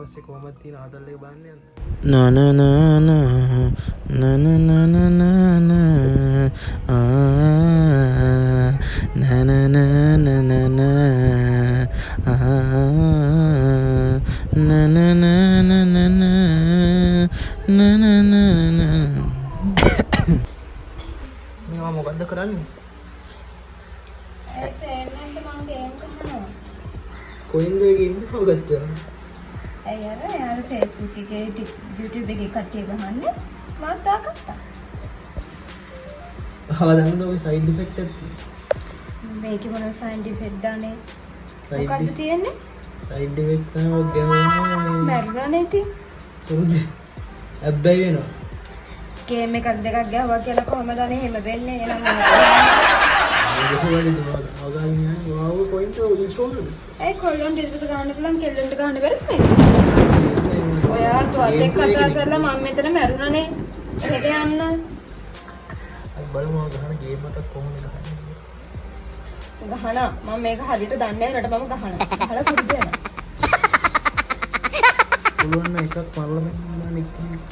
පස්සේ කොහොමද තියෙන ආතල් එක බලන්න යන්න. Na na na na na na na na na na ah na na na na na na ah na na na na na na na na na na. මේවා මොකද්ද කරන්නේ? ඒ පේන්නේ මං ගේම් ගහනවා. කොහෙන්ද ඔය ගේම් එක හොගත්තේ? ඇයි අර එයාලා Facebook එකේ YouTube එකේ කට්ටිය ගහන්නේ මාත් දාගත්තා. ඔයා දන්නවද ඔය සයිඩ් ඉෆෙක්ට් එකක් තියෙනවා? මේකේ මොන සයිඩ් ඉෆෙක්ට් දානේ? සයිඩ් මොකද්ද තියෙන්නේ? සයිඩ් ඉෆෙක්ට් තමයි ඔය ගැහුවම මැරුණානේ ඉතින්. පුරුදු හැබැයි වෙනවා. ගේම් එකක් දෙකක් ගැහුවා කියලා කොහමද අනේ එහෙම වෙන්නේ? එහෙනම් ගැහුවාද ඉතින් ඔයා ගාවින් යන්නේ ඔයාව කොහෙන්ද ඉන්ස්ටෝල් කරන්නේ? ඇයි කොල්ලොන්ට ඉස්සරට ගහන්න පුළුවන් කෙල්ලොන්ට ගහන්න බැරිද මේ? ඔයා තුවත් එක්ක කතා කරලා මම මෙතන මැරුණානේ. එහෙට යන්න. අපි බලමු ඔයා ගහන ගේම් එකක් කොහොමද ගහන්නේ කියලා. ගහනවා. මම මේක හරියට දන්නේ නැහැ නේද මම ගහනවා. ගහලා පුරුදු වෙනවා. පුළුවන් නම් එකක් මරලා බලන්න එක්කෙනෙක්.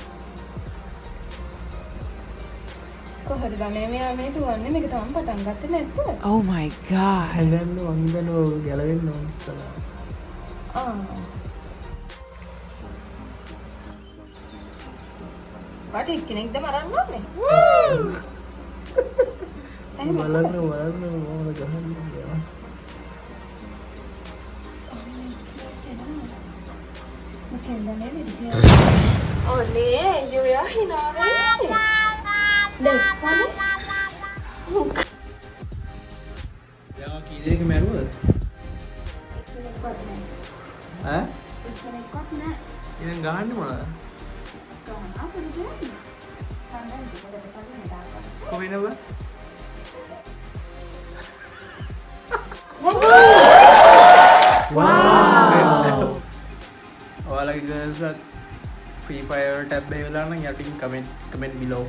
කොහොමද දන්නේ මෙයා මේ දුවන්නේ මේක තාම පටන් ගත්තේ නැද්ද? Oh my God. හැංගන්න මං හිතන්නේ ඔය ගැලවෙන්න ඕන ඉස්සලා. ආ. වට එක්කෙනෙක්ද මරන්න ඕනේ? ඇයි මොකද? බලන්න බලන්න කොහොමද ගහන්නේ කියලා. මොකෙන්ද මේ වෙඩි අනේ අයියෝ ඔයා හිනා වෙන්නේ. දැක්කනේ? දැන් ඔයා කී දෙනෙක් මැරුවද? එක්කෙනෙක්වත් නෑ. ඈ? එක්කෙනෙක්වත් නෑ. ඉතින් ගහන්නේ මොනවද? ගහනවා පුරුදු වෙන්න. කන්නන් දෙකට පස්සේ දාගන්න. කොහෙනව? වාව්! ඔයාලගේ ගර්ල්ස් ෆ්‍රී ෆයර් වලට ඇබ්බැහි වෙලා නම් යටින් කමෙන්ට් කමෙන්ට් බිලෝ.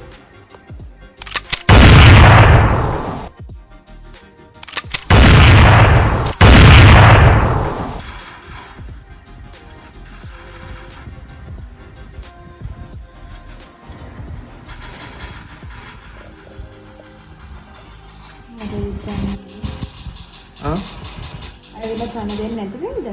මට ඉතින් ආ ඇවිල්ලා කන දෙන්නේ නැති වෙයිද?